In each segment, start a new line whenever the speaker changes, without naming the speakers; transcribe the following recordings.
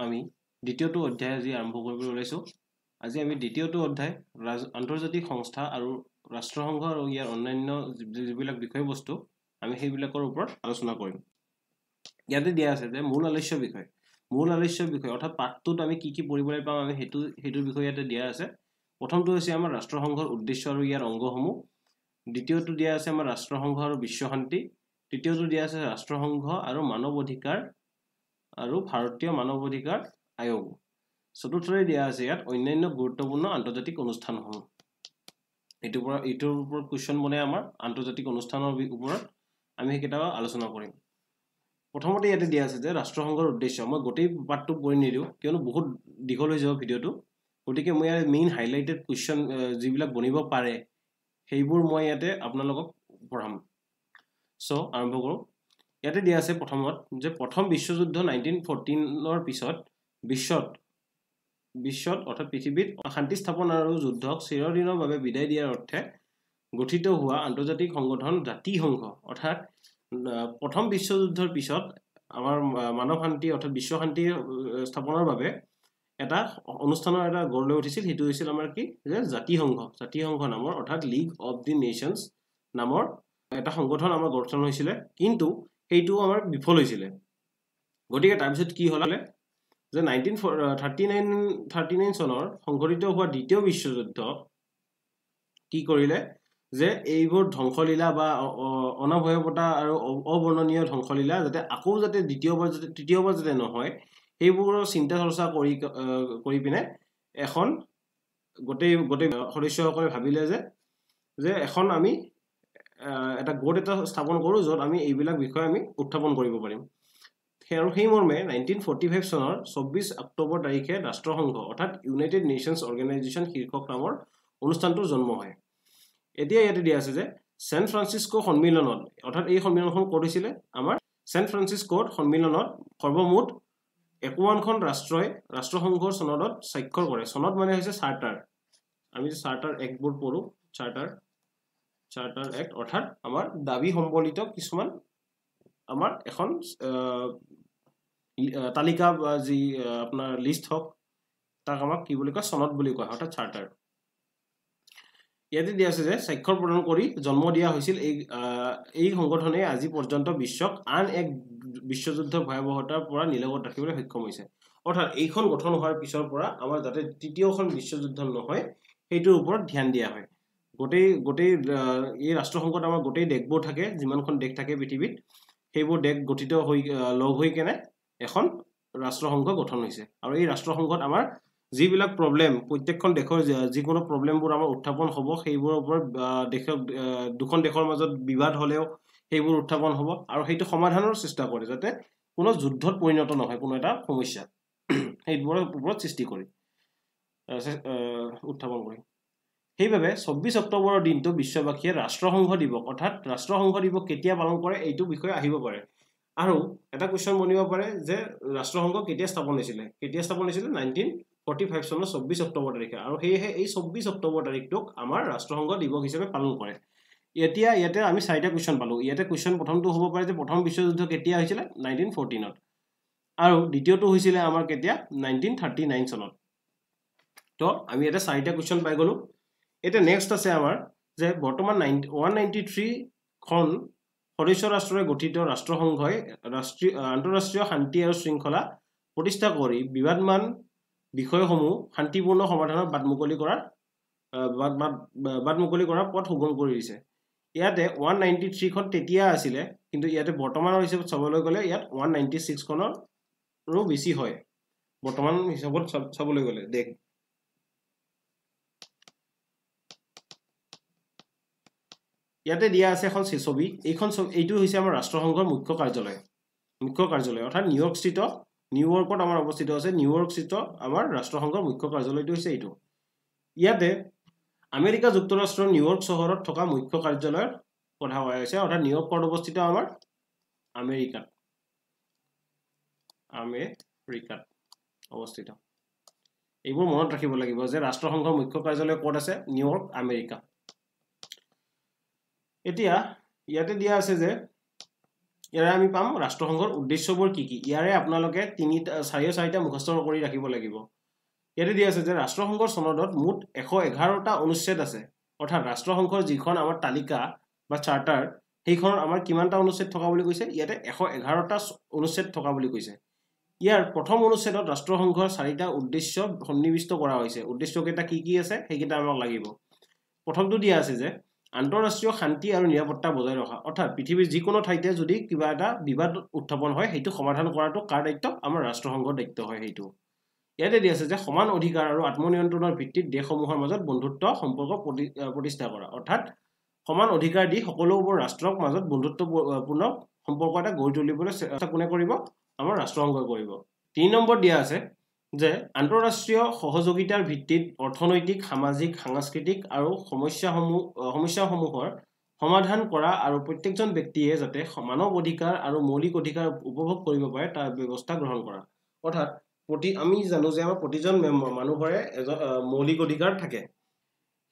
আমি দ্বিতীয়টো অধ্যায় আজি আৰম্ভ কৰিবলৈ ওলাইছোঁ। আজি আমি দ্বিতীয়টো অধ্যায় আন্তৰ্জাতিক সংস্থা আৰু ৰাষ্ট্ৰসংঘ আৰু ইয়াৰ অন্যান্য যিবিলাক বিষয়বস্তু আমি সেইবিলাকৰ ওপৰত আলোচনা কৰিম। ইয়াতে দিয়া আছে যে মূল আলোচ্য বিষয়, মূল আলোচ্য বিষয় অৰ্থাৎ পাঠটোত আমি কি কি পঢ়িবলৈ পাম আমি সেইটোৰ বিষয়ে ইয়াতে দিয়া আছে। প্ৰথমটো হৈছে আমাৰ ৰাষ্ট্ৰসংঘৰ উদ্দেশ্য আৰু ইয়াৰ অংগসমূহ। দ্বিতীয়টো দিয়া আছে আমাৰ ৰাষ্ট্ৰসংঘ আৰু বিশ্ব শান্তি। তৃতীয়টো দিয়া আছে ৰাষ্ট্ৰসংঘ আৰু মানৱ অধিকাৰ আৰু ভাৰতীয় মানৱ অধিকাৰ আয়োগ। চতুৰ্থতে দিয়া আছে ইয়াত অন্যান্য গুৰুত্বপূৰ্ণ আন্তৰ্জাতিক অনুষ্ঠানসমূহ। এইটোৰ ওপৰত কুৱেশ্যন বনে আমাৰ আন্তৰ্জাতিক অনুষ্ঠানৰ ওপৰত আমি সেইকেইটাও আলোচনা কৰিম। প্ৰথমতে ইয়াতে দিয়া আছে যে ৰাষ্ট্ৰসংঘৰ উদ্দেশ্য। মই গোটেই পাঠটো পঢ়ি নিদিওঁ কিয়নো বহুত দীঘল হৈ যাব ভিডিঅ'টো, গতিকে মই ইয়াৰ মেইন হাইলাইটেড কুৱেশ্যন যিবিলাক বনিব পাৰে সেইবোৰ মই ইয়াতে আপোনালোকক পঢ়াম। চ' আৰম্ভ কৰোঁ। ইয়াতে দিয়া আছে প্ৰথমত যে প্ৰথম বিশ্বযুদ্ধ 1914ৰ পিছত বিশ্বত অৰ্থাৎ পৃথিৱীত শান্তি স্থাপন আৰু যুদ্ধক চিৰদিনৰ বাবে বিদায় দিয়াৰ অৰ্থে গঠিত হোৱা আন্তৰ্জাতিক সংগঠন জাতিসংঘ। অৰ্থাৎ প্ৰথম বিশ্বযুদ্ধৰ পিছত আমাৰ মানৱ শান্তি অৰ্থাৎ বিশ্ব শান্তি স্থাপনৰ বাবে এটা অনুষ্ঠানৰ এটা গঢ় লৈ উঠিছিল, সেইটো হৈছিল আমাৰ কি যে জাতিসংঘ। জাতিসংঘ নামৰ অৰ্থাৎ লীগ অফ the nations নামৰ এটা সংগঠন আমাৰ গঠন হৈছিলে, কিন্তু সেইটো আমাৰ বিফল হৈছিলে। গতিকে তাৰপিছত কি হ'ল যে 1939 চনৰ সংঘটিত হোৱা দ্বিতীয় বিশ্বযুদ্ধ কি কৰিলে যে এইবোৰ ধ্বংসলীলা বা অনাভয়ৱতা আৰু অবৰ্ণনীয় ধ্বংসলীলা যাতে আকৌ যাতে দ্বিতীয়বাৰ যাতে তৃতীয়বাৰ যাতে নহয় সেইবোৰৰ চিন্তা চৰ্চা কৰি পিনে এখন গোটেই গোটেই সদস্যসকলে ভাবিলে যে এখন আমি এটা গোট এটা স্থাপন কৰোঁ য'ত আমি এইবিলাক বিষয় আমি উত্থাপন কৰিব পাৰিম। আৰু সেই মৰ্মে 1945 চনৰ 24 অক্টোবৰ তাৰিখে ৰাষ্ট্ৰসংঘ অৰ্থাৎ ইউনাইটেড নেশ্যনছ অৰ্গেনাইজেশ্যন শীৰ্ষক নামৰ অনুষ্ঠানটোৰ জন্ম হয়। এতিয়া ইয়াতে দিয়া আছে যে ছেন ফ্ৰান্সিস্কো সন্মিলনত, অৰ্থাৎ এই সন্মিলনখন ক'ত হৈছিলে আমাৰ ছেন ফ্ৰান্সিস্কোত সন্মিলনত সৰ্বমুঠ 51খন ৰাষ্ট্ৰই ৰাষ্ট্ৰসংঘৰ চনদত স্বাক্ষৰ কৰে। চনদ মানে হৈছে চাৰ্টাৰ। আমি যে চাৰ্টাৰ এক্টবোৰ পঢ়োঁ, চাৰ্টাৰ এক্ট অৰ্থাৎ আমাৰ দাবী সম্বলিত কিছুমান আমাৰ এখন তালিকা বা যি আপোনাৰ লিষ্ট হওক তাক আমাক কি বুলি কয়, চনদ বুলি কোৱা হয়, অৰ্থাৎ চাৰ্টাৰ। ইয়াতে দিয়া আছে যে স্বাক্ষৰ প্ৰদান কৰি জন্ম দিয়া হৈছিল এই সংগঠনে আজি পৰ্যন্ত বিশ্বক আন এক বিশ্বযুদ্ধৰ ভয়াৱহতাৰ পৰা নিলগত ৰাখিবলৈ সক্ষম হৈছে। অৰ্থাৎ এইখন গঠন হোৱাৰ পিছৰ পৰা আমাৰ যাতে তৃতীয়খন বিশ্বযুদ্ধ নহয় সেইটোৰ ওপৰত ধ্যান দিয়া হয়। গোটেই গোটেই এই ৰাষ্ট্ৰসংঘত আমাৰ গোটেই দেশবোৰ থাকে, যিমানখন দেশ থাকে পৃথিৱীত সেইবোৰ দেশ গঠিত হৈ লগ হৈ কেনে এখন ৰাষ্ট্ৰসংঘ গঠন হৈছে। আৰু এই ৰাষ্ট্ৰসংঘত আমাৰ যিবিলাক প্ৰব্লেম, প্ৰত্যেকখন দেশৰ যিকোনো প্ৰব্লেমবোৰ আমাৰ উত্থাপন হ'ব সেইবোৰৰ ওপৰত দেশক দুখন দেশৰ মাজত বিবাদ হ'লেও সেইবোৰ উত্থাপন হ'ব আৰু সেইটো সমাধানৰ চেষ্টা কৰে যাতে কোনো যুদ্ধত পৰিণত নহয় কোনো এটা সমস্যা, সেইবোৰৰ ওপৰত সৃষ্টি কৰি উত্থাপন কৰি। সেইবাবে 24 অক্টোবৰৰ দিনটো বিশ্ববাসীয়ে ৰাষ্ট্ৰসংঘ দিৱস অৰ্থাৎ ৰাষ্ট্ৰসংঘ দিৱস কেতিয়া পালন কৰে এইটো বিষয়ে আহিব পাৰে। আৰু এটা কুৱেশ্যন বনিব পাৰে যে ৰাষ্ট্ৰসংঘ কেতিয়া স্থাপন হৈছিলে, কেতিয়া স্থাপন হৈছিলে 1945 চনৰ 24 অক্টোবৰ তাৰিখে। আৰু সেয়েহে এই 24 অক্টোবৰ তাৰিখটোক আমাৰ ৰাষ্ট্ৰসংঘ দিৱস হিচাপে পালন কৰে। এতিয়া ইয়াতে আমি চাৰিটা কুৱেশ্যন পালোঁ। ইয়াতে কুৱেশ্যন প্ৰথমটো হ'ব পাৰে যে প্ৰথম বিশ্বযুদ্ধ কেতিয়া হৈছিলে 1914ত, আৰু দ্বিতীয়টো হৈছিলে আমাৰ কেতিয়া 1939 চনত। তো আমি ইয়াতে চাৰিটা কুৱেশ্যন পাই গ'লোঁ। এতিয়া নেক্সট আছে আমাৰ যে বৰ্তমান 193খন সদস্য ৰাষ্ট্ৰৰে গঠিত ৰাষ্ট্ৰসংঘই আন্তঃৰাষ্ট্ৰীয় শান্তি আৰু শৃংখলা প্ৰতিষ্ঠা কৰি বিবাদমান বিষয়সমূহ শান্তিপূৰ্ণ সমাধানৰ বাট মুকলি কৰাৰ পথ সুগম কৰি দিছে। ইয়াতে 193খন তেতিয়া আছিলে, কিন্তু ইয়াতে বৰ্তমানৰ হিচাপত চাবলৈ গ'লে ইয়াত 196খনৰো বেছি হয় বৰ্তমান হিচাপত চাবলৈ গ'লে দেশ। ইয়াতে দিয়া আছে এখন ছবি, এইখন এইটো হৈছে আমাৰ ৰাষ্ট্ৰসংঘৰ মুখ্য কাৰ্যালয় অৰ্থাৎ নিউয়ৰ্কস্থিত, নিউয়ৰ্কত আমাৰ অৱস্থিত আছে। নিউয়ৰ্কস্থিত আমাৰ ৰাষ্ট্ৰসংঘৰ মুখ্য কাৰ্যালয়টো হৈছে এইটো। ইয়াতে আমেৰিকা যুক্তৰাষ্ট্ৰৰ নিউয়ৰ্ক চহৰত থকা মুখ্য কাৰ্যালয়ৰ কথা কোৱা হৈছে, অৰ্থাৎ নিউয়ৰ্কত অৱস্থিত আমাৰ আমেৰিকাত অৱস্থিত। এইবোৰ মনত ৰাখিব লাগিব যে ৰাষ্ট্ৰসংঘৰ মুখ্য কাৰ্যালয় ক'ত আছে, নিউয়ৰ্ক, আমেৰিকা। এতিয়া ইয়াতে দিয়া আছে যে ইয়াৰে আমি পাম ৰাষ্ট্ৰসংঘৰ উদ্দেশ্যবোৰ কি কি। ইয়াৰে আপোনালোকে তিনিটা চাৰিটা মুখস্থ কৰি ৰাখিব লাগিব। ইয়াতে দিয়া আছে যে ৰাষ্ট্ৰসংঘৰ চনদত মুঠ 111টা অনুচ্ছেদ আছে। অৰ্থাৎ ৰাষ্ট্ৰসংঘৰ যিখন আমাৰ তালিকা বা চাৰ্টাৰ, সেইখনত আমাৰ কিমানটা অনুচ্ছেদ থকা বুলি কৈছে? ইয়াতে 111টা অনুচ্ছেদ থকা বুলি কৈছে। ইয়াৰ প্ৰথম অনুচ্ছেদত ৰাষ্ট্ৰসংঘৰ চাৰিটা উদ্দেশ্য সন্নিৱিষ্ট কৰা হৈছে। উদ্দেশ্যকেইটা কি কি আছে সেইকেইটা আমাক লাগিব। প্ৰথমটো দিয়া আছে যে আন্তঃৰাষ্ট্ৰীয় শান্তি আৰু নিৰাপত্তা বজাই ৰখা। অৰ্থাৎ পৃথিৱীৰ যিকোনো ঠাইতে যদি কিবা এটা বিবাদ উত্থাপন হয়, সেইটো সমাধান কৰাটো কাৰ দায়িত্ব? আমাৰ ৰাষ্ট্ৰসংঘৰ দায়িত্ব হয় সেইটো। ইয়াতে দিয়া আছে যে সমান অধিকাৰ আৰু আত্মনিয়ন্ত্ৰণৰ ভিত্তিত দেশসমূহৰ মাজত বন্ধুত্ব সম্পৰ্ক প্ৰতিষ্ঠা কৰা। অৰ্থাৎ সমান অধিকাৰ দি সকলোবোৰ ৰাষ্ট্ৰৰ মাজত বন্ধুত্বপূৰ্ণ সম্পৰ্ক এটা গঢ়ি তুলিবলৈ চেষ্টা কোনে কৰিব? আমাৰ ৰাষ্ট্ৰসংঘই কৰিব। 3 নম্বৰ দিয়া আছে যে আন্তঃৰাষ্ট্ৰীয় সহযোগিতাৰ ভিত্তিত অৰ্থনৈতিক, সামাজিক, সাংস্কৃতিক আৰু সমস্যাসমূহৰ সমাধান কৰা আৰু প্ৰত্যেকজন ব্যক্তিয়ে যাতে মানৱ অধিকাৰ আৰু মৌলিক অধিকাৰ উপভোগ কৰিব পাৰে তাৰ ব্যৱস্থা গ্ৰহণ কৰা। অৰ্থাৎ আমি জানো যে আমাৰ প্ৰতিজন মানুহৰে এজন মৌলিক অধিকাৰ থাকে,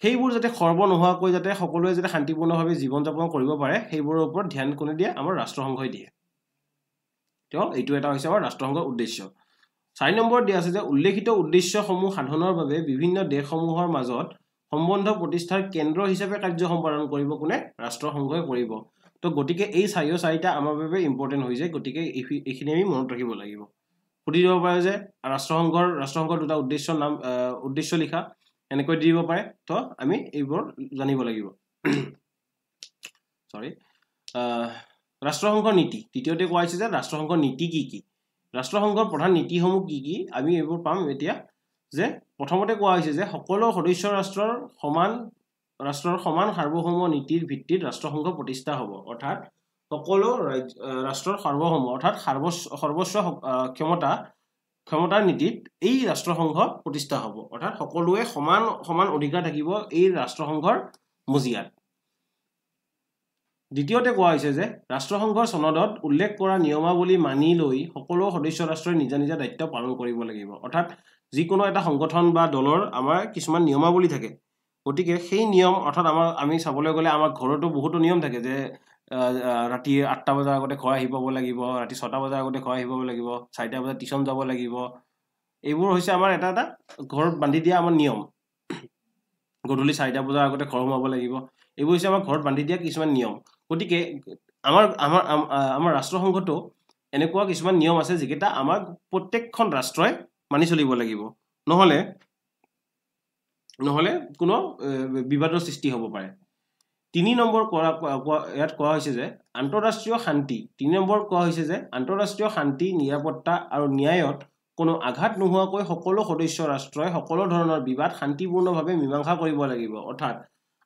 সেইবোৰ যাতে খৰ্ব নোহোৱাকৈ যাতে সকলোৱে যাতে শান্তিপূৰ্ণভাৱে জীৱন যাপন কৰিব পাৰে সেইবোৰৰ ওপৰত ধ্যান কোনে দিয়ে? আমাৰ ৰাষ্ট্ৰসংঘই দিয়ে। তেওঁ এইটো এটা হৈছে আমাৰ ৰাষ্ট্ৰসংঘৰ উদ্দেশ্য। 4 নম্বৰ দিয়া আছে যে উল্লেখিত উদ্দেশ্যসমূহ সাধনৰ বাবে বিভিন্ন দেশসমূহৰ মাজত সম্বন্ধ প্ৰতিষ্ঠাৰ কেন্দ্ৰ হিচাপে কাৰ্য সম্পাদন কৰিব কোনে? ৰাষ্ট্ৰসংঘই কৰিব। তো গতিকে এই চাৰিটা আমাৰ বাবে ইম্পৰ্টেণ্ট হৈ যায়। গতিকে এইখিনি আমি মনত ৰাখিব লাগিব। সুধি দিব পাৰে যে ৰাষ্ট্ৰসংঘৰ দুটা উদ্দেশ্যৰ নাম, উদ্দেশ্য লিখা, এনেকৈ দি দিব পাৰে। তো আমি এইবোৰ জানিব লাগিব। চৰি, ৰাষ্ট্ৰসংঘৰ নীতি। তৃতীয়তে কোৱা হৈছে যে ৰাষ্ট্ৰসংঘৰ নীতি কি কি, ৰাষ্ট্ৰসংঘৰ প্ৰধান নীতিসমূহ কি কি, আমি এইবোৰ পাম এতিয়া। যে প্ৰথমতে কোৱা হৈছে যে সকলো সদস্য ৰাষ্ট্ৰৰ সমান সাৰ্বভৌম নীতিৰ ভিত্তিত ৰাষ্ট্ৰসংঘ প্ৰতিষ্ঠা হ'ব। অৰ্থাৎ সকলো ৰাষ্ট্ৰৰ সাৰ্বভৌম অৰ্থাৎ সৰ্বোচ্চ ক্ষমতাৰ নীতিত এই ৰাষ্ট্ৰসংঘ প্ৰতিষ্ঠা হ'ব। অৰ্থাৎ সকলোৱে সমান সমান অধিকাৰ থাকিব এই ৰাষ্ট্ৰসংঘৰ মজিয়াত। দ্বিতীয়তে কোৱা হৈছে যে ৰাষ্ট্ৰসংঘৰ চনদত উল্লেখ কৰা নিয়মাৱলী মানি লৈ সকলো সদস্য ৰাষ্ট্ৰই নিজা নিজা দায়িত্ব পালন কৰিব লাগিব। অৰ্থাৎ যিকোনো এটা সংগঠন বা দলৰ আমাৰ কিছুমান নিয়মাৱলী থাকে, গতিকে সেই নিয়ম অৰ্থাৎ আমি চাবলৈ গ'লে আমাৰ ঘৰতো বহুতো নিয়ম থাকে যে ৰাতি 8টা বজাৰ আগতে ঘৰ আহি পাব লাগিব, ৰাতি 6টা বজাৰ আগতে ঘৰ আহি পাব লাগিব, 4টা বজাত টিউশ্যন যাব লাগিব। এইবোৰ হৈছে আমাৰ এটা এটা ঘৰত বান্ধি দিয়া আমাৰ নিয়ম। গধূলি 4টা বজাৰ আগতে ঘৰ সোমাব লাগিব, এইবোৰ হৈছে আমাৰ ঘৰত বান্ধি দিয়া কিছুমান নিয়ম। গতিকে আমাৰ আমাৰ আমাৰ ৰাষ্ট্ৰসংঘতো এনেকুৱা কিছুমান নিয়ম আছে যিকেইটা আমাৰ প্ৰত্যেকখন ৰাষ্ট্ৰই মানি চলিব লাগিব, নহ'লে কোনো বিবাদৰ সৃষ্টি হ'ব পাৰে। 3 নম্বৰ ইয়াত কোৱা হৈছে যে আন্তঃৰাষ্ট্ৰীয় শান্তি, 3 নম্বৰ কোৱা হৈছে যে আন্তঃৰাষ্ট্ৰীয় শান্তি, নিৰাপত্তা আৰু ন্যায়ত কোনো আঘাত নোহোৱাকৈ সকলো সদস্য ৰাষ্ট্ৰই সকলো ধৰণৰ বিবাদ শান্তিপূৰ্ণভাৱে মীমাংসা কৰিব লাগিব। অৰ্থাৎ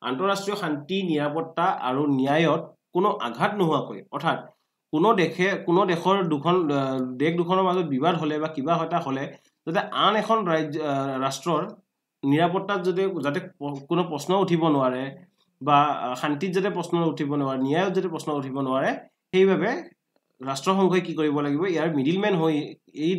আন্তঃৰাষ্ট্ৰীয় শান্তি, নিৰাপত্তা আৰু ন্যায়ত কোনো আঘাত নোহোৱাকৈ, অৰ্থাৎ কোনো দেশৰ দেশ দুখনৰ মাজত বিবাদ হ'লে বা কিবা এটা হ'লে যাতে আন এখন ৰাষ্ট্ৰৰ নিৰাপত্তাত যাতে কোনো প্ৰশ্ন উঠিব নোৱাৰে বা শান্তিত যাতে প্ৰশ্ন উঠিব নোৱাৰে, ন্যায়ত যাতে প্ৰশ্ন উঠিব নোৱাৰে, সেইবাবে ৰাষ্ট্ৰসংঘই কি কৰিব লাগিব? ইয়াৰ মিডিলমেন হৈ এই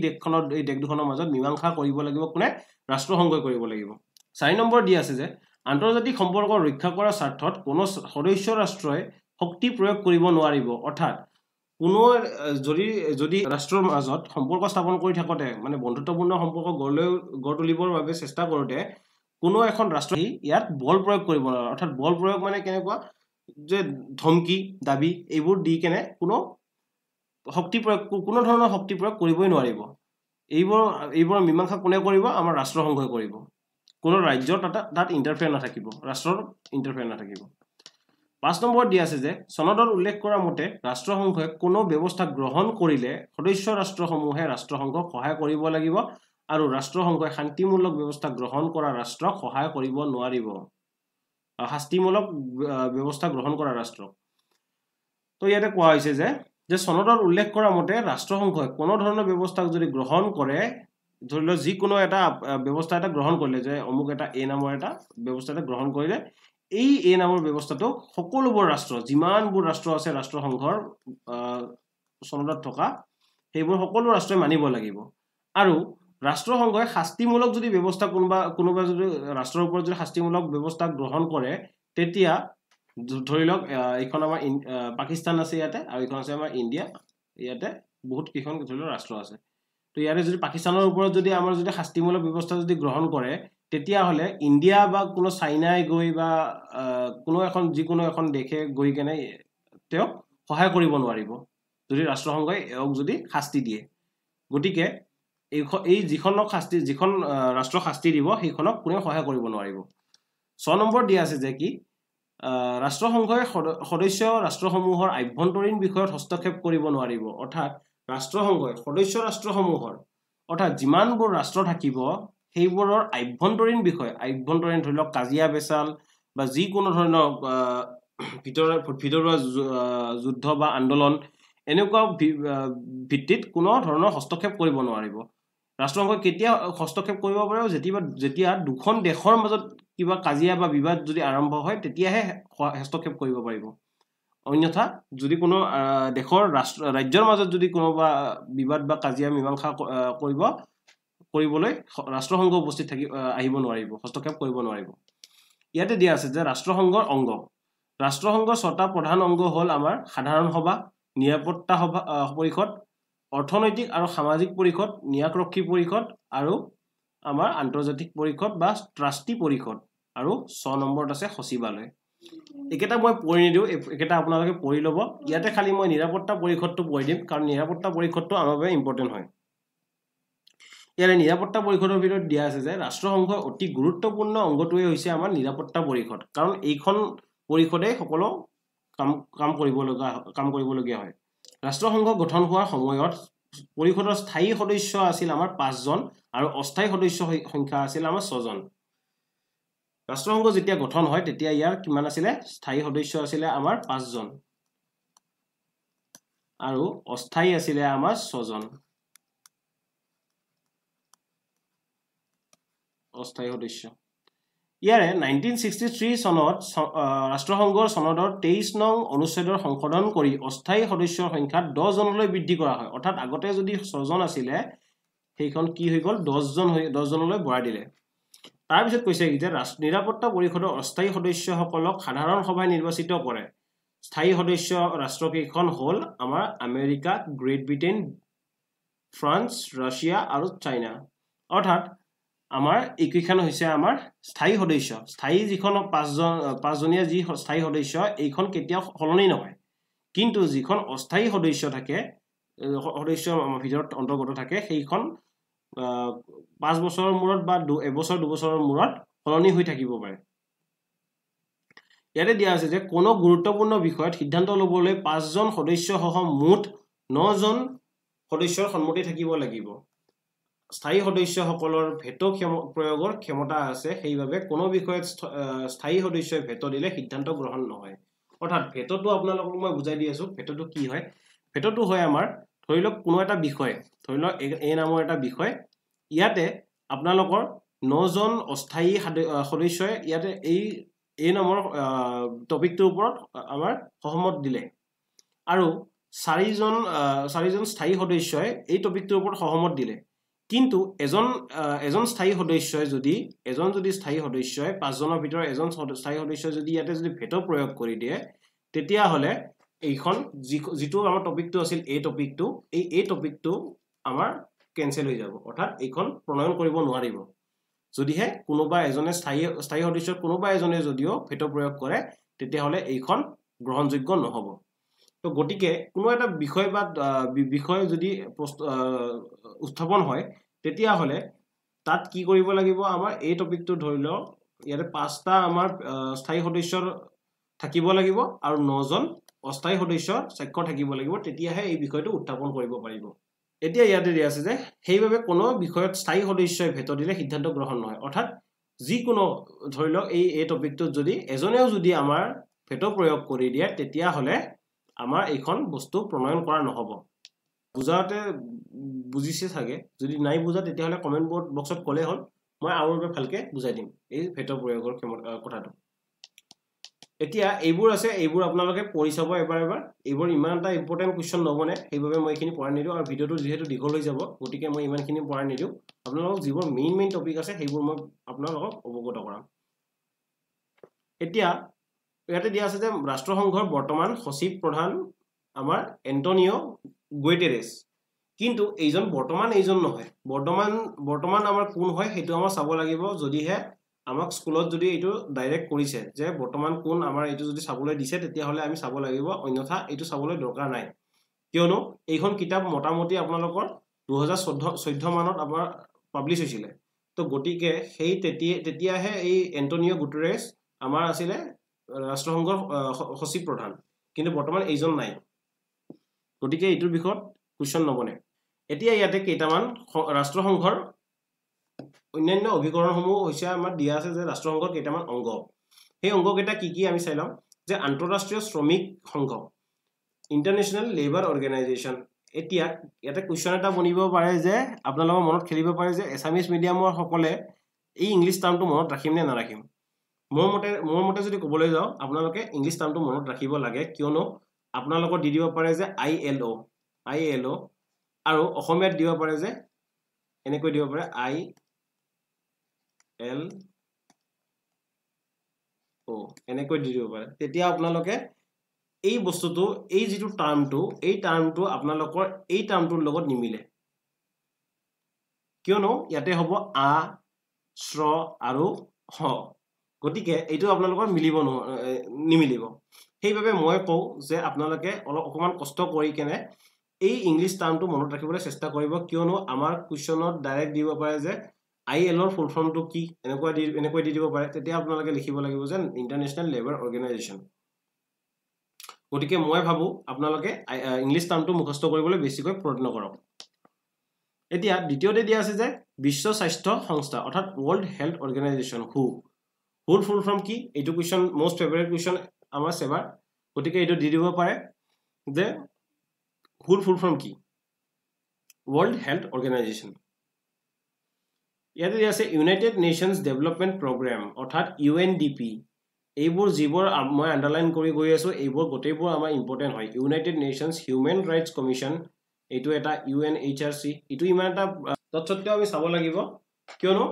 দেশ দুখনৰ মাজত মীমাংসা কৰিব লাগিব। কোনে? ৰাষ্ট্ৰসংঘই কৰিব লাগিব। 4 নম্বৰ দি আছে যে আন্তৰ্জাতিক সম্পৰ্ক ৰক্ষা কৰাৰ স্বাৰ্থত কোনো সদস্য ৰাষ্ট্ৰই শক্তি প্ৰয়োগ কৰিব নোৱাৰিব। অৰ্থাৎ কোনো যদি ৰাষ্ট্ৰৰ মাজত সম্পৰ্ক স্থাপন কৰি থাকোঁতে, মানে বন্ধুত্বপূৰ্ণ সম্পৰ্ক গঢ় তুলিবৰ বাবে চেষ্টা কৰোঁতে কোনো এখন ৰাষ্ট্ৰই ইয়াত বল প্ৰয়োগ কৰিব নোৱাৰে। অৰ্থাৎ বল প্ৰয়োগ মানে কেনেকুৱা যে ধমকি, দাবী এইবোৰ দি কেনে কোনো ধৰণৰ শক্তি প্ৰয়োগ কৰিবই নোৱাৰিব। এইবোৰৰ মীমাংসা কোনে কৰিব? আমাৰ ৰাষ্ট্ৰসংঘই কৰিব। কোনো ৰাজ্যৰ তাত ইণ্টাৰফেয়াৰ নাথাকিব, ৰাষ্ট্ৰৰ ইণ্টাৰফেয়াৰ নাথাকিব। 5 নম্বৰ দিয়া আছে যে চনদত উল্লেখ কৰা মতে ৰাষ্ট্ৰসংঘই কোনো ব্যৱস্থা গ্ৰহণ কৰিলে সদস্য ৰাষ্ট্ৰসমূহে ৰাষ্ট্ৰসংঘক সহায় কৰিব লাগিব আৰু ৰাষ্ট্ৰসংঘই শান্তিমূলক ব্যৱস্থা গ্ৰহণ কৰা ৰাষ্ট্ৰক সহায় কৰিব নোৱাৰিব, শাস্তিমূলক ব্যৱস্থা গ্ৰহণ কৰা ৰাষ্ট্ৰক। তো ইয়াতে কোৱা হৈছে যে চনদত উল্লেখ কৰা মতে ৰাষ্ট্ৰসংঘই কোনো ধৰণৰ ব্যৱস্থা যদি গ্ৰহণ কৰে, ধৰি লওক যিকোনো এটা ব্যৱস্থা এটা গ্ৰহণ কৰিলে, যে অমুক এটা এ নামৰ এটা ব্যৱস্থা এটা গ্ৰহণ কৰিলে, এই এ নামৰ ব্যৱস্থাটো সকলোবোৰ ৰাষ্ট্ৰ, যিমানবোৰ ৰাষ্ট্ৰ আছে ৰাষ্ট্ৰসংঘৰ চনদত থকা, সেইবোৰ সকলো ৰাষ্ট্ৰই মানিব লাগিব। আৰু ৰাষ্ট্ৰসংঘই শাস্তিমূলক যদি ব্যৱস্থা কোনোবা যদি ৰাষ্ট্ৰৰ ওপৰত যদি শাস্তিমূলক ব্যৱস্থা গ্ৰহণ কৰে, তেতিয়া ধৰি লওক এইখন আমাৰ পাকিস্তান আছে ইয়াতে, আৰু এইখন আছে আমাৰ ইণ্ডিয়া, ইয়াতে বহুত কেইখন ধৰি লওক ৰাষ্ট্ৰ আছে। তো ইয়াতে যদি পাকিস্তানৰ ওপৰত যদি আমাৰ যদি শাস্তিমূলক ব্যৱস্থা যদি গ্ৰহণ কৰে, তেতিয়াহ'লে ইণ্ডিয়া বা কোনো চাইনাই গৈ বা কোনো এখন যিকোনো এখন দেশে গৈ কেনে তেওঁক সহায় কৰিব নোৱাৰিব যদি ৰাষ্ট্ৰসংঘই এওঁক যদি শাস্তি দিয়ে। গতিকে এই যিখনক শাস্তি, যিখন ৰাষ্ট্ৰক শাস্তি দিব সেইখনক কোনেও সহায় কৰিব নোৱাৰিব। 6 নম্বৰ দিয়া আছে যে কি ৰাষ্ট্ৰসংঘই সদস্য ৰাষ্ট্ৰসমূহৰ আভ্যন্তৰীণ বিষয়ত হস্তক্ষেপ কৰিব নোৱাৰিব। অৰ্থাৎ ৰাষ্ট্ৰসংঘই সদস্য ৰাষ্ট্ৰসমূহৰ, অৰ্থাৎ যিমানবোৰ ৰাষ্ট্ৰ থাকিব সেইবোৰৰ আভ্যন্তৰীণ বিষয়, আভ্যন্তৰীণ ধৰি লওক কাজিয়া পেচাল বা যিকোনো ধৰণৰ ভিতৰুৱা যুদ্ধ বা আন্দোলন, এনেকুৱা ভিত্তিত কোনো ধৰণৰ হস্তক্ষেপ কৰিব নোৱাৰিব। ৰাষ্ট্ৰসংঘই কেতিয়া হস্তক্ষেপ কৰিব পাৰিব? যেতিয়া দুখন দেশৰ মাজত কিবা কাজিয়া বা বিবাদ যদি আৰম্ভ হয় তেতিয়াহে হস্তক্ষেপ কৰিব পাৰিব। অন্যথা যদি কোনো দেশৰ ৰাজ্যৰ মাজত যদি কোনোবা বিবাদ বা কাজিয়া মীমাংসা কৰিবলৈ ৰাষ্ট্ৰসংঘ উপস্থিত থাকি আহিব নোৱাৰিব, হস্তক্ষেপ কৰিব নোৱাৰিব। ইয়াতে দিয়া আছে যে ৰাষ্ট্ৰসংঘৰ অংগ, ৰাষ্ট্ৰসংঘৰ 6টা প্ৰধান অংগ হ'ল আমাৰ সাধাৰণ সভা, নিৰাপত্তা সভা পৰিষদ, অৰ্থনৈতিক আৰু সামাজিক পৰিষদ, ন্যায়ৰক্ষী পৰিষদ আৰু আমাৰ আন্তৰ্জাতিক পৰিষদ বা ট্ৰাষ্টি পৰিষদ, আৰু 6 নম্বৰত আছে সচিবালয়। এইকেইটা মই পঢ়ি নিদিওঁ, এইকেইটা আপোনালোকে পঢ়ি ল'ব। ইয়াতে খালি মই নিৰাপত্তা পৰিষদটো পঢ়ি দিম, কাৰণ নিৰাপত্তা পৰিষদটো আমাৰ বাবে ইম্পৰ্টেণ্ট হয়। ইয়াৰে নিৰাপত্তা পৰিষদৰ ভিতৰত দিয়া আছে যে ৰাষ্ট্ৰসংঘৰ অতি গুৰুত্বপূৰ্ণ অংগটোৱে হৈছে আমাৰ নিৰাপত্তা পৰিষদ, কাৰণ এইখন পৰিষদে সকলো কাম কৰিবলগীয়া হয়। ৰাষ্ট্ৰসংঘ গঠন হোৱাৰ সময়ত পৰিষদৰ স্থায়ী সদস্য আছিল আমাৰ 5জন আৰু অস্থায়ী সদস্য সংখ্যা আছিল আমাৰ 6জন। ৰাষ্ট্ৰসংঘ যেতিয়া গঠন হয় তেতিয়া ইয়াৰ কিমান আছিলে? স্থায়ী সদস্য আছিলে আমাৰ 5জন আৰু অস্থায়ী আছিলে আমাৰ 6জন অস্থায়ী সদস্য। ইয়াৰে 1963 চনত ৰাষ্ট্ৰসংঘৰ চনদৰ 23 নং অনুচ্ছেদৰ সংশোধন কৰি অস্থায়ী সদস্যৰ সংখ্যা 10জনলৈ বৃদ্ধি কৰা হয়। অৰ্থাৎ আগতে যদি 6জন আছিলে সেইখন কি হৈ গ'ল, 10জনলৈ বঢ়াই দিলে। তাৰপিছত কৈছে কি যে নিৰাপত্তা পৰিষদৰ অস্থায়ী সদস্যসকলক সাধাৰণ সভাই নিৰ্বাচিত কৰে। স্থায়ী সদস্য ৰাষ্ট্ৰকেইখন হ'ল আমাৰ America, Great Britain, France, Russia আৰু চাইনা। অৰ্থাৎ আমাৰ এইকেইখন হৈছে আমাৰ স্থায়ী সদস্য। স্থায়ী যিখন 5জনীয়া যি স্থায়ী সদস্য এইখন কেতিয়াও সলনি নহয়, কিন্তু যিখন অস্থায়ী সদস্য থাকে, সদস্যৰ ভিতৰত অন্তৰ্গত থাকে, সেইখন 5 বছৰৰ মূৰত বা এবছৰ দুবছৰৰ মূৰত সলনি হৈ থাকিব পাৰে। ইয়াতে দিয়া আছে যে কোনো গুৰুত্বপূৰ্ণ বিষয়ত সিদ্ধান্ত ল'বলৈ 5জন সদস্যসহ মুঠ 9জন সদস্যৰ সন্মতি থাকিব লাগিব। স্থায়ী সদস্যসকলৰ ভেটো প্ৰয়োগৰ ক্ষমতা আছে, সেইবাবে কোনো বিষয়ত স্থায়ী সদস্যই ভেটো দিলে সিদ্ধান্ত গ্ৰহণ নহয়। অৰ্থাৎ ভেটোটো আপোনালোকক মই বুজাই দি আছোঁ, ভেটোটো কি হয়। ভেটোটো হয় আমাৰ ধৰি লওক কোনো এটা বিষয়, ধৰি লওক এই নামৰ এটা বিষয়, ইয়াতে আপোনালোকৰ 9জন অস্থায়ী সদস্যই ইয়াতে এই নামৰ টপিকটোৰ ওপৰত আমাৰ সহমত দিলে আৰু চাৰিজন স্থায়ী সদস্যই এই টপিকটোৰ ওপৰত সহমত দিলে, কিন্তু এজন স্থায়ী সদস্যই যদি এজন যদি স্থায়ী সদস্যই 5জনৰ ভিতৰত এজন স্থায়ী সদস্যই যদি ইয়াতে যদি ভেটো প্ৰয়োগ কৰি দিয়ে, তেতিয়াহ'লে এইখন যিটো আমাৰ টপিকটো আছিল এই টপিকটো, এই টপিকটো আমাৰ কেঞ্চেল হৈ যাব, অৰ্থাৎ এইখন প্ৰণয়ন কৰিব নোৱাৰিব। যদিহে কোনোবা এজনে স্থায়ী সদস্যৰ কোনোবা এজনে যদিও ভেটো প্ৰয়োগ কৰে, তেতিয়াহ'লে এইখন গ্ৰহণযোগ্য নহ'ব। তো গতিকে কোনো এটা বিষয় বা বিষয় যদি উত্থাপন হয়, তেতিয়াহ'লে তাত কি কৰিব লাগিব, আমাৰ এই টপিকটো ধৰি লওক ইয়াতে 5টা আমাৰ স্থায়ী সদস্যৰ থাকিব লাগিব আৰু 9জন অস্থায়ী সদস্যৰ স্বাক্ষৰ থাকিব লাগিব, তেতিয়াহে এই বিষয়টো উত্থাপন কৰিব পাৰিব। এতিয়া ইয়াতে দিয়া আছে যে সেইবাবে কোনো বিষয়ত স্থায়ী সদস্যই ভেটো দিলে সিদ্ধান্ত গ্ৰহণ নহয়। অৰ্থাৎ যিকোনো ধৰি লওক এই টপিকটোত যদি এজনেও যদি আমাৰ ভেটো প্ৰয়োগ কৰি দিয়ে, তেতিয়াহ'লে আমাৰ এইখন বস্তু প্ৰণয়ন কৰা নহ'ব। বুজাওঁতে বুজিছে চাগে, যদি নাই বুজা তেতিয়াহ'লে কমেণ্ট বক্সত ক'লেই হ'ল, মই আৰু এবাৰ ভালকৈ বুজাই দিম এই ভেটো প্ৰয়োগৰ কথাটো। এতিয়া এইবোৰ আছে, এইবোৰ আপোনালোকে পঢ়ি চাব এবাৰ এবাৰ। এইবোৰ ইমান এটা ইম্পৰ্টেণ্ট কুৱেশ্যন নবনে, সেইবাবে মই এইখিনি পঢ়াই নিদিওঁ, আৰু ভিডিঅ'টো যিহেতু দীঘল হৈ যাব গতিকে মই ইমানখিনি পঢ়াই নিদিওঁ। আপোনালোকক যিবোৰ মেইন মেইন টপিক আছে সেইবোৰ মই আপোনালোকক অৱগত কৰাম। এতিয়া ইয়াতে দিয়া আছে যে ৰাষ্ট্ৰসংঘৰ বৰ্তমান সচিব প্ৰধান আমাৰ এণ্টনিঅ' গুটেৰেছ। কিন্তু এইজন বৰ্তমান এইজন নহয়, বৰ্তমান আমাৰ কোন হয় সেইটো আমাৰ চাব লাগিব। যদিহে আমাক স্কুলত যদি এইটো ডাইৰেক্ট কৰিছে যে বৰ্তমান কোন আমাৰ এইটো যদি চাবলৈ দিছে তেতিয়াহ'লে আমি চাব লাগিব, অন্যথা এইটো চাবলৈ দৰকাৰ নাই। কিয়নো এইখন কিতাপ মোটামুটি আপোনালোকৰ 2014 মানত আমাৰ পাব্লিছ হৈছিলে। তো গতিকে সেই তেতিয়াহে এই এণ্টনিঅ' গুটেৰেছ আমাৰ আছিলে ৰাষ্ট্ৰসংঘৰ সচিব প্ৰধান, কিন্তু বৰ্তমান এইজন নাই। গতিকে এইটোৰ বিষয়ত কুৱেশ্যন নবনে। এতিয়া ইয়াতে কেইটামান ৰাষ্ট্ৰসংঘৰ অন্যান্য অভিকৰণসমূহ হৈছে আমাৰ দিয়া আছে যে ৰাষ্ট্ৰসংঘৰ কেইটামান অংগ, সেই অংগকেইটা কি কি আমি চাই ল'ম। যে আন্তঃৰাষ্ট্ৰীয় শ্ৰমিক সংঘ, ইণ্টাৰনেশ্যনেল লেবাৰ অৰ্গেনাইজেশ্যন। এতিয়া ইয়াতে কুৱেশ্যন এটা বনিব পাৰে যে আপোনালোকৰ মনত খেলিব পাৰে যে এছামিছ মিডিয়ামৰ সকলে এই ইংলিছ টাৰ্মটো মনত ৰাখিম নে নাৰাখিম। মোৰ মতে যদি ক'বলৈ যাওঁ আপোনালোকে ইংলিছ টাৰ্মটো মনত ৰাখিব লাগে, কিয়নো আপোনালোকৰ দি দিব পাৰে যে I L অ' আৰু অসমীয়াত দিব পাৰে যে এনেকৈ দিব পাৰে I L অ' এনেকৈ দি দিব পাৰে। তেতিয়া আপোনালোকে এই বস্তুটো, এই যিটো টাৰ্মটো, এই টাৰ্মটো আপোনালোকৰ এই টাৰ্মটোৰ লগত নিমিলে, কিয়নো ইয়াতে হ'ব আ, শ্ৰ আৰু হ। গতিকে এইটো আপোনালোকৰ মিলিব নিমিলিব। সেইবাবে মই কওঁ যে আপোনালোকে অলপ অকণমান কষ্ট কৰি কেনে এই ইংলিছ টাৰ্মটো মনত ৰাখিবলৈ চেষ্টা কৰিব, কিয়নো আমাৰ কুৱেশ্যনত ডাইৰেক্ট দিব পাৰে যে I এলৰ ফুল ফৰ্মটো কি, এনেকৈ দি দিব পাৰে। তেতিয়া আপোনালোকে লিখিব লাগিব যে ইণ্টাৰনেশ্যনেল লেবাৰ অৰ্গেনাইজেশ্যন। গতিকে মই ভাবোঁ আপোনালোকে ইংলিছ টাৰ্মটো মুখস্থ কৰিবলৈ বেছিকৈ প্ৰয়ত্ন কৰক। এতিয়া দ্বিতীয়তে দিয়া আছে যে বিশ্ব স্বাস্থ্য সংস্থা অৰ্থাৎ ৱৰ্ল্ড হেল্থ অৰ্গেনাইজেশ্যন, হুৰ ফুল ফৰ্ম কি? এইটো কুৱেশ্যন মষ্ট ফেভাৰেট কুৱেশ্যন আমাৰ ছেবাৰ, গতিকে এইটো দি দিব পাৰে যে হুৰ ফুল ফৰ্ম কি, ৱৰ্ল্ড হেল্থ অৰ্গেনাইজেশ্যন। ইয়াতে দিয়া আছে ইউনাইটেড নেশ্যনছ ডেভেলপমেণ্ট প্ৰগ্ৰেম অৰ্থাৎ UNDP। এইবোৰ যিবোৰ মই আণ্ডাৰলাইন কৰি গৈ আছোঁ এইবোৰ গোটেইবোৰ আমাৰ ইম্পৰ্টেণ্ট হয়। United Nations Human Rights Commission, এইটো এটা UNHRC, এইটো ইমান এটা তৎসত্বেও আমি চাব লাগিব, কিয়নো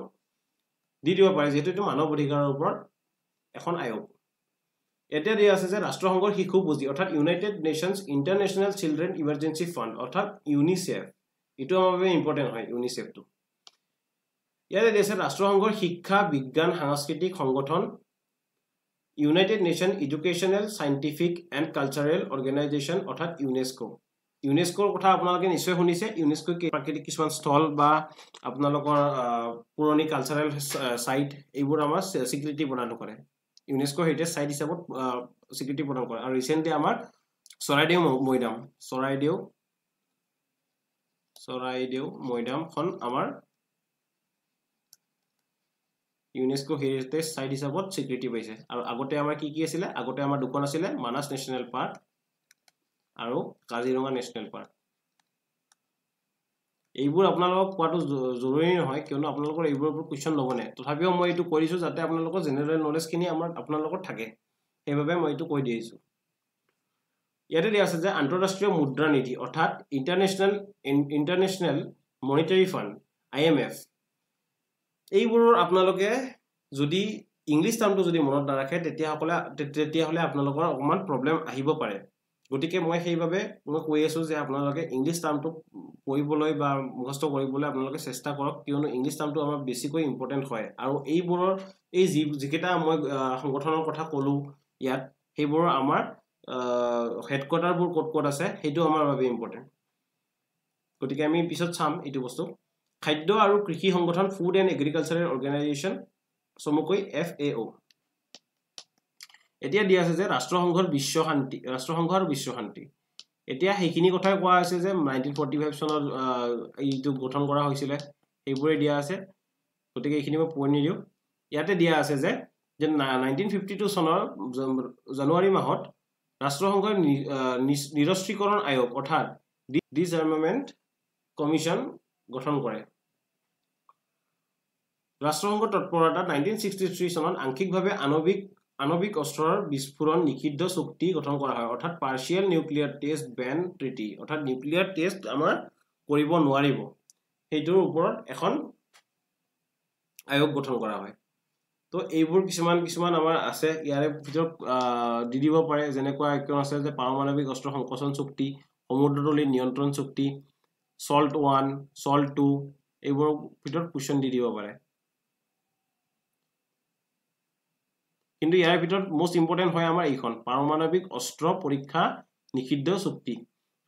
দি দিব পাৰে যিহেতু এইটো মানৱ অধিকাৰৰ ওপৰত এখন আয়োগ। এতিয়া দিয়া আছে যে ৰাষ্ট্ৰসংঘৰ শিশু পুঁজি অৰ্থাৎ United Nations International Children Emergency Fund অৰ্থাৎ ইউনিচেফ, এইটো আমাৰ বাবে ইম্পৰ্টেণ্ট হয় ইউনিচেফটো। ইয়াতে দিয়া আছে ৰাষ্ট্ৰসংঘৰ শিক্ষা, বিজ্ঞান, সাংস্কৃতিক সংগঠন, United Nation Educational, Scientific and Cultural Organization অৰ্থাৎ ইউনেস্কো। ইউনেস্কোৰ কথা আপোনালোকে নিশ্চয় শুনিছে। ইউনেস্কোই প্ৰাকৃতিক কিছুমান স্থল বা আপোনালোকৰ পুৰণি কালচাৰেল চাইট এইবোৰ আমাৰ স্বীকৃতি প্ৰদান কৰে। ইউনেস্কো হেৰিটেজ চাইট হিচাপত স্বীকৃতি প্ৰদান কৰে। আৰু ৰিচেণ্টলি আমাৰ চৰাইদেউ মৈদাম, চৰাইদেউ মৈদামখন আমাৰ ইউনেস্কো হেৰিটেজ চাইট হিচাপত স্বীকৃতি পাইছে। আৰু আগতে আমাৰ কি কি আছিলে? আগতে আমাৰ দুখন আছিলে, মানাছ নেশ্যনেল পাৰ্ক আৰু কাজিৰঙা নেশ্যনেল পাৰ্ক। এইবোৰ আপোনালোকক কোৱাটো জৰুৰী নহয়, কিয়নো আপোনালোকৰ এইবোৰৰ ওপৰত কুৱেশ্যন নবনে। তথাপিও মই এইটো কৈ দিছোঁ যাতে আপোনালোকৰ জেনেৰেল নলেজখিনি আমাৰ আপোনালোকৰ থাকে, সেইবাবে মই এইটো কৈ দি আহিছোঁ। ইয়াতে দিয়া আছে যে আন্তঃৰাষ্ট্ৰীয় মুদ্ৰা নিধি অৰ্থাৎ ইণ্টাৰনেশ্যনেল মনিটাৰী ফাণ্ড IMF। এইবোৰৰ আপোনালোকে যদি ইংলিছ টাৰ্মটো যদি মনত নাৰাখে তেতিয়াহ'লে আপোনালোকৰ অকণমান প্ৰব্লেম আহিব পাৰে। গতিকে মই সেইবাবে মই কৈ আছোঁ যে আপোনালোকে ইংলিছ টাৰ্মটো পঢ়িবলৈ বা মুখস্থ কৰিবলৈ আপোনালোকে চেষ্টা কৰক, কিয়নো ইংলিছ টাৰ্মটো আমাৰ বেছিকৈ ইম্পৰ্টেণ্ট হয়। আৰু এইবোৰৰ এই যিকেইটা মই সংগঠনৰ কথা ক'লোঁ ইয়াত, সেইবোৰৰ আমাৰ হেডকোৱাৰ্টাৰবোৰ ক'ত ক'ত আছে সেইটো আমাৰ বাবে ইম্পৰ্টেণ্ট। গতিকে আমি পিছত চাম এইটো বস্তু। খাদ্য আৰু কৃষি সংগঠন, ফুড এণ্ড এগ্ৰিকালচাৰেল অৰ্গেনাইজেশ্যন চমুকৈ FAO। এতিয়া দিয়া আছে যে ৰাষ্ট্ৰসংঘৰ বিশ্ব শান্তি, ৰাষ্ট্ৰসংঘ আৰু বিশ্ব শান্তি। এতিয়া সেইখিনি কথাই কোৱা হৈছে যে 1945 চনত এইটো গঠন কৰা হৈছিলে, সেইবোৰে দিয়া আছে। গতিকে এইখিনি মই পঢ়ি নিদিওঁ। ইয়াতে দিয়া আছে যে 1952 চনৰ জানুৱাৰী মাহত ৰাষ্ট্ৰসংঘৰ নিৰস্ত্ৰীকৰণ আয়োগ অৰ্থাৎ ডিছআৰ্মামেণ্ট কমিশ্যন গঠন কৰে। ৰাষ্ট্ৰসংঘৰ তৎপৰতাত 1963 চনত আংশিকভাৱে আণৱিক অস্ত্ৰৰ বিস্ফোৰণ নিষিদ্ধ চুক্তি গঠন কৰা হয় অৰ্থাৎ partial nuclear test ban treaty, অৰ্থাৎ নিউক্লিয়াৰ টেষ্ট আমাৰ কৰিব নোৱাৰিব সেইটোৰ ওপৰত এখন আয়োগ গঠন কৰা হয়। তো এইবোৰ কিছুমান কিছুমান আমাৰ আছে, ইয়াৰে ভিতৰত দি দিব পাৰে। যেনেকুৱা এখন আছে যে পাৰমাণৱিক অস্ত্ৰ সংকোচন চুক্তি, সমুদ্ৰতলী নিয়ন্ত্ৰণ চুক্তি, চল্ট 1, চল্ট 2, এইবোৰৰ ভিতৰত কুৱেশ্যন দি দিব পাৰে। কিন্তু ইয়াৰ ভিতৰত মষ্ট ইম্পৰ্টেণ্ট হয় আমাৰ এইখন পাৰমাণৱিক অস্ত্ৰ পৰীক্ষা নিষিদ্ধ চুক্তি,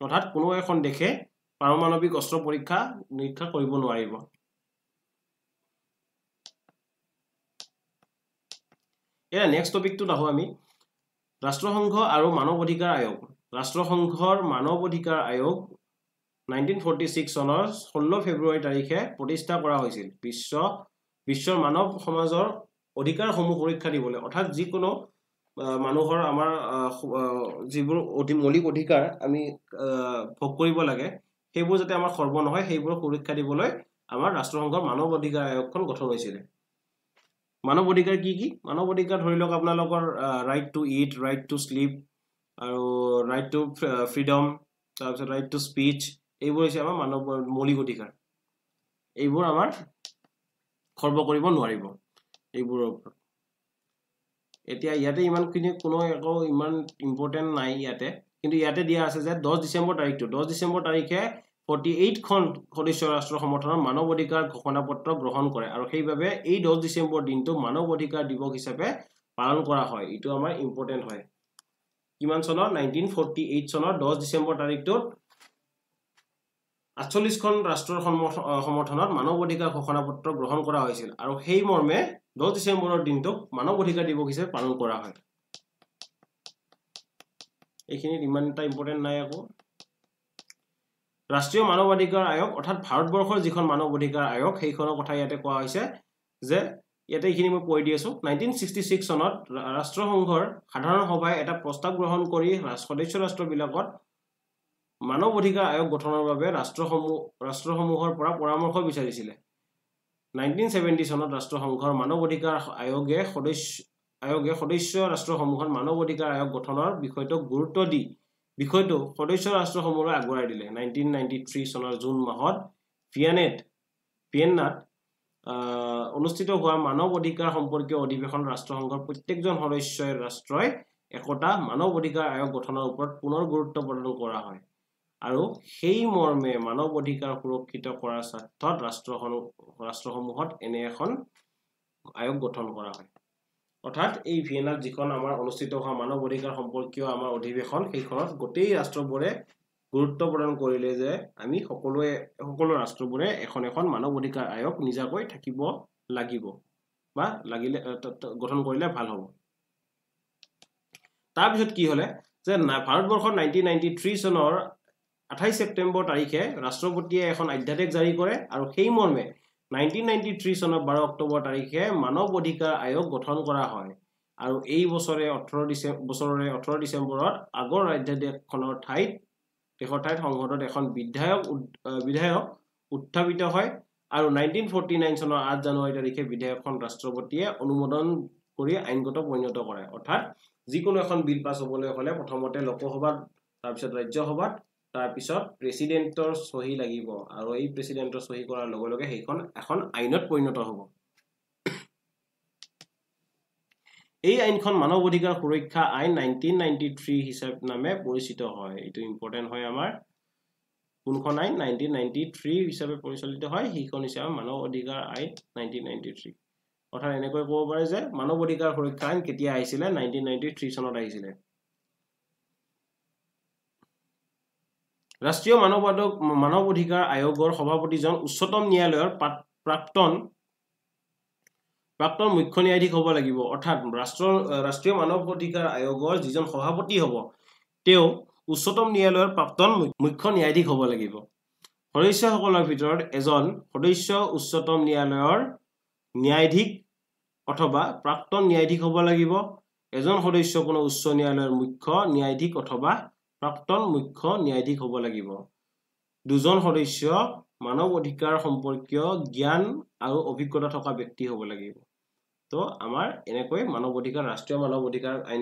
অৰ্থাৎ কোনো এখন দেশে পাৰমাণৱিক অস্ত্ৰ পৰীক্ষা নিৰীক্ষা কৰিব নোৱাৰিব। এতিয়া নেক্সট টপিকটোত আহোঁ আমি, ৰাষ্ট্ৰসংঘ আৰু মানৱ অধিকাৰ আয়োগ। ৰাষ্ট্ৰসংঘৰ মানৱ অধিকাৰ আয়োগ 1946 চনৰ 16 ফেব্ৰুৱাৰী তাৰিখে প্ৰতিষ্ঠা কৰা হৈছিল, বিশ্বৰ মানৱ সমাজৰ অধিকাৰসমূহ সুৰক্ষা দিবলৈ। অৰ্থাৎ যিকোনো মানুহৰ আমাৰ যিবোৰ মৌলিক অধিকাৰ আমি ভোগ কৰিব লাগে, সেইবোৰ যাতে আমাৰ খৰ্ব নহয়, সেইবোৰক সুৰক্ষা দিবলৈ আমাৰ ৰাষ্ট্ৰসংঘৰ মানৱ অধিকাৰ আয়োগখন গঠন হৈছিলে। মানৱ অধিকাৰ কি কি? মানৱ অধিকাৰ ধৰি লওক আপোনালোকৰ right to eat, right to sleep, আৰু ৰাইট টু ফ্ৰীডম, তাৰপিছত ৰাইট টু স্পীচ, এইবোৰ হৈছে আমাৰ মানৱ মৌলিক অধিকাৰ। এইবোৰ আমাৰ খৰ্ব কৰিব নোৱাৰিব এইবোৰৰ ওপৰত। এতিয়া ইয়াতে ইমানখিনি কোনো একো ইমান ইম্পৰ্টেণ্ট নাই ইয়াতে, কিন্তু ইয়াতে দিয়া আছে যে 10 ডিচেম্বৰ তাৰিখটো, 10 ডিচেম্বৰ তাৰিখে 48খন সদস্য ৰাষ্ট্ৰৰ সমৰ্থনত মানৱ অধিকাৰ ঘোষণাপত্ৰ গ্ৰহণ কৰে, আৰু সেইবাবে এই 10 ডিচেম্বৰ দিনটো মানৱ অধিকাৰ দিৱস হিচাপে পালন কৰা হয়। এইটো আমাৰ ইম্পৰ্টেণ্ট হয়। কিমান চনৰ? 1948 চনৰ 10 ডিচেম্বৰ তাৰিখটোত 48খন ৰাষ্ট্ৰৰ সমৰ্থনত মানৱ অধিকাৰ ঘোষণাপত্ৰ গ্ৰহণ কৰা হৈছিল, আৰু সেই মৰ্মে 10 ডিচেম্বৰৰ দিনটোক মানৱ অধিকাৰ দিৱস হিচাপে পালন কৰা হয়। এইখিনিত ইমান এটা ইম্পৰ্টেণ্ট নাই আকৌ। ৰাষ্ট্ৰীয় মানৱ অধিকাৰ আয়োগ, অৰ্থাৎ ভাৰতবৰ্ষৰ যিখন মানৱ অধিকাৰ আয়োগ, সেইখনৰ কথা ইয়াতে কোৱা হৈছে যে ইয়াতে এইখিনি মই কৈ দি আছোঁ। 1966 চনত ৰাষ্ট্ৰসংঘৰ সাধাৰণ সভাই এটা প্ৰস্তাৱ গ্ৰহণ কৰি সদস্য ৰাষ্ট্ৰবিলাকত মানৱ অধিকাৰ আয়োগ গঠনৰ বাবে ৰাষ্ট্ৰসমূহৰ পৰা পৰামৰ্শ বিচাৰিছিলে। 1970 চনত ৰাষ্ট্ৰসংঘৰ মানৱ অধিকাৰ আয়োগে সদস্য ৰাষ্ট্ৰসমূহত মানৱ অধিকাৰ আয়োগ গঠনৰ বিষয়টোক গুৰুত্ব দি বিষয়টো সদস্য ৰাষ্ট্ৰসমূহলৈ আগবঢ়াই দিলে। 1993 চনৰ জুন মাহত ভিয়েন্নাত অনুষ্ঠিত হোৱা মানৱ অধিকাৰ সম্পৰ্কীয় অধিৱেশন ৰাষ্ট্ৰসংঘৰ প্ৰত্যেকজন সদস্য ৰাষ্ট্ৰই একতা মানৱ অধিকাৰ আয়োগ গঠনৰ ওপৰত পুনৰ গুৰুত্ব প্ৰদান কৰা হয়, আৰু সেই মৰ্মে মানৱ অধিকাৰ সুৰক্ষিত কৰাৰ স্বাৰ্থত ৰাষ্ট্ৰসমূহত এনে এখন আয়োগ গঠন কৰা হয়। অৰ্থাৎ এই ভিয়েনাত যিখন আমাৰ অনুষ্ঠিত হোৱা মানৱ অধিকাৰ সম্পৰ্কীয় আমাৰ অধিৱেশন, সেইখনত গোটেই ৰাষ্ট্ৰবোৰে গুৰুত্ব প্ৰদান কৰিলে যে আমি সকলো ৰাষ্ট্ৰবোৰে এখন এখন মানৱ অধিকাৰ আয়োগ নিজাকৈ থাকিব লাগিব বা লাগিলে গঠন কৰিলে ভাল হ'ব। তাৰপিছত কি হ'লে যে ভাৰতবৰ্ষত 1993 চনৰ 28 ছেপ্টেম্বৰ তাৰিখে ৰাষ্ট্ৰপতিয়ে এখন অধ্যাদেশ জাৰি কৰে, আৰু সেই মৰ্মে 1993 চনৰ 12 অক্টোবৰ তাৰিখে মানৱ অধিকাৰ আয়োগ গঠন কৰা হয়, আৰু এই বছৰে 18 ডিচেম্বৰত আগৰ অধ্যাদেশখনৰ ঠাইত দেশৰ ঠাইত সংসদত এখন বিধেয়ক উত্থাপিত হয়, আৰু 1949 চনৰ 8 জানুৱাৰী তাৰিখে বিধেয়কখন ৰাষ্ট্ৰপতিয়ে অনুমোদন কৰি আইনগত পৰিণত কৰে। অৰ্থাৎ যিকোনো এখন বিল পাছ হ'বলৈ হ'লে প্ৰথমতে লোকসভাত, তাৰপিছত ৰাজ্যসভাত, তাৰপিছত প্ৰেচিডেণ্টৰ চহী লাগিব, আৰু এই প্ৰেচিডেণ্টৰ চহী কৰাৰ লগে লগে সেইখন এখন আইনত পৰিণত হ'ব। এই আইনখন মানৱ অধিকাৰ সুৰক্ষা আইন 1993 হিচাপে নামে পৰিচিত হয়। এইটো ইম্পৰ্টেণ্ট হয় আমাৰ। কোনখন আইন 1993 হিচাপে পৰিচালিত হয়? সেইখন হিচাপে মানৱ অধিকাৰ আইন 1993। অৰ্থাৎ এনেকৈ ক'ব পাৰে যে মানৱ অধিকাৰ সুৰক্ষা আইন কেতিয়া আহিছিলে? 1993 চনত আহিছিলে। ৰাষ্ট্ৰীয় মানৱ অধিকাৰ আয়োগৰ সভাপতিজন উচ্চতম ন্যায়ালয়ৰ প্ৰাক্তন মুখ্য ন্যায়াধীশ হ'ব লাগিব। অৰ্থাৎ ৰাষ্ট্ৰীয় মানৱ অধিকাৰ আয়োগৰ যিজন সভাপতি হ'ব তেওঁ উচ্চতম ন্যায়ালয়ৰ প্ৰাক্তন মুখ্য ন্যায়াধীশ হ'ব লাগিব। সদস্যসকলৰ ভিতৰত এজন সদস্য উচ্চতম ন্যায়ালয়ৰ ন্যায়াধীশ অথবা প্ৰাক্তন ন্যায়াধীশ হ'ব লাগিব। এজন সদস্য কোনো উচ্চ ন্যায়ালয়ৰ মুখ্য ন্যায়াধীশ অথবা প্ৰাক্তন মুখ্য ন্যায়াধীশ হ'ব লাগিব। দুজন সদস্য মানৱ অধিকাৰ সম্পৰ্কীয় জ্ঞান আৰু অভিজ্ঞতা থকা ব্যক্তি হ'ব লাগিব। তো আমাৰ এনেকৈ মানৱ অধিকাৰ ৰাষ্ট্ৰীয় মানৱ অধিকাৰ আইন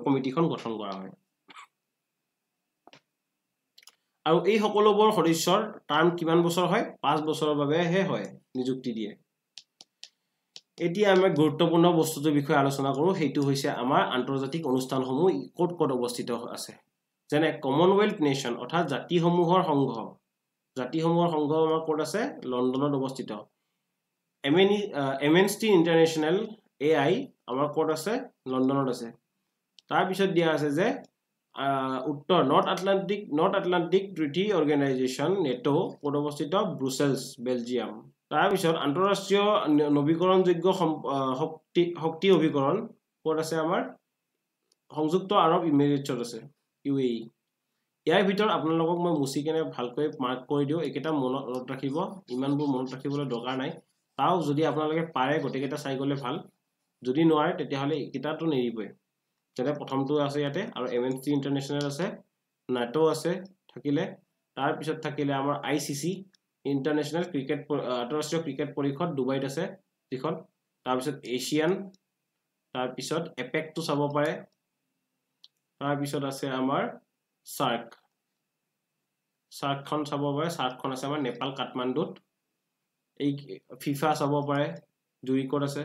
কমিটিখন গঠন কৰা হয়। আৰু এই সকলোবোৰ সদস্যৰ টাৰ্ম কিমান বছৰ হয়? 5 বছৰৰ বাবেহে হয় নিযুক্তি দিয়ে। এতিয়া আমি গুৰুত্বপূৰ্ণ বস্তুটোৰ বিষয়ে আলোচনা কৰোঁ, সেইটো হৈছে আমাৰ আন্তৰ্জাতিক অনুষ্ঠানসমূহ ক'ত ক'ত অৱস্থিত আছে। যেনে কমনৱেলথ নেশ্যন অৰ্থাৎ জাতিসমূহৰ সংঘ, জাতিসমূহৰ সংঘ আমাৰ ক'ত আছে? লণ্ডনত অৱস্থিত। এমনেষ্টি ইণ্টাৰনেশ্যনেল AI আমাৰ ক'ত আছে? লণ্ডনত আছে। তাৰপিছত দিয়া আছে যে উত্তৰ North Atlantic Treaty Organization NATO ক'ত অৱস্থিত? ব্ৰুচেলছ, বেলজিয়াম। তাৰপিছত আন্তঃৰাষ্ট্ৰীয় নৱীকৰণযোগ্য শক্তি অভিকৰণ ক'ত আছে? আমাৰ সংযুক্ত আৰৱ ইমিৰেটছত আছে, UAE। ইয়াৰ ভিতৰত আপোনালোকক মই মুচি কেনে ভালকৈ মাৰ্ক কৰি দিওঁ, এইকেইটা মনত ৰাখিব, ইমানবোৰ মনত ৰাখিবলৈ দৰকাৰ নাই। তাও যদি আপোনালোকে পাৰে গোটেইকেইটা চাই গ'লে ভাল, যদি নোৱাৰে তেতিয়াহ'লে এইকেইটাটো নেৰিবই। যেনে প্ৰথমটো আছে ইয়াতে, আৰু এমনেষ্টি ইণ্টাৰনেশ্যনেল আছে, নাটো আছে থাকিলে, তাৰপিছত থাকিলে আমাৰ ICC international cricket, আন্তঃৰাষ্ট্ৰীয় ক্ৰিকেট পৰিষদ ডুবাইত আছে যিখন, তাৰপিছত এছিয়ান, তাৰপিছত এপেকটো চাব পাৰে, তাৰপিছত আছে আমাৰ চাৰ্ক, চাৰ্কখন চাব পাৰে, চাৰ্কখন আছে আমাৰ নেপাল কাঠমাণ্ডুত। এই ফিফা চাব পাৰে, জুৰিকত আছে।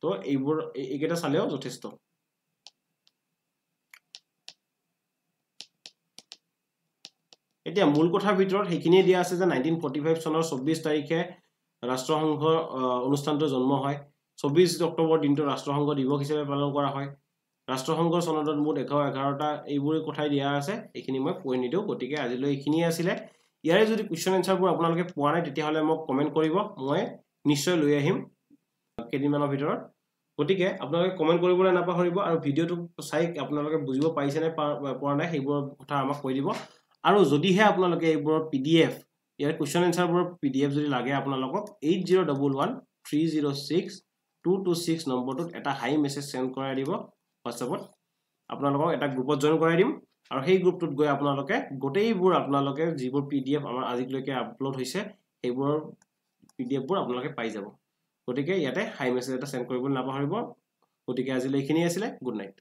তো এইবোৰ এইকেইটা চালেও যথেষ্ট। এতিয়া মূল কথাৰ ভিতৰত সেইখিনিয়ে দিয়া আছে যে 1945 চনৰ 24 তাৰিখে ৰাষ্ট্ৰসংঘৰ অনুষ্ঠানটো জন্ম হয়। 24 অক্টোবৰ দিনটো ৰাষ্ট্ৰসংঘ দিৱস হিচাপে পালন কৰা হয়। ৰাষ্ট্ৰসংঘৰ চনদত মুঠ 111টা এইবোৰে কথাই দিয়া আছে, এইখিনি মই কৈ নিদিওঁ। গতিকে আজিলৈ এইখিনিয়ে আছিলে। ইয়াৰে যদি কুৱেশ্যন এনচাৰবোৰ আপোনালোকে পোৱা নাই তেতিয়াহ'লে মোক কমেণ্ট কৰিব, মই নিশ্চয় লৈ আহিম কেইদিনমানৰ ভিতৰত। গতিকে আপোনালোকে কমেণ্ট কৰিবলৈ নাপাহৰিব, আৰু ভিডিঅ'টো চাই আপোনালোকে বুজিব পাৰিছেনে পৰা নাই সেইবোৰৰ কথা আমাক কৈ দিব। আৰু যদিহে আপোনালোকে এইবোৰৰ PDF, ইয়াৰ কুৱেশ্যন এনচাৰবোৰৰ PDF যদি লাগে আপোনালোকক 8011306226 নম্বৰটোত এটা হাই মেছেজ চেণ্ড কৰাই দিব হোৱাটছএপত, আপোনালোকক এটা গ্ৰুপত জইন কৰাই দিম। আৰু সেই গ্ৰুপটোত গৈ আপোনালোকে গোটেইবোৰ আপোনালোকে যিবোৰ PDF আমাৰ আজিলৈকে আপলোড হৈছে সেইবোৰৰ PDFবোৰ আপোনালোকে পাই যাব। গতিকে ইয়াতে হাই মেছেজ এটা চেণ্ড কৰিবলৈ নাপাহৰিব। গতিকে আজিলৈ এইখিনিয়ে আছিলে। Good night.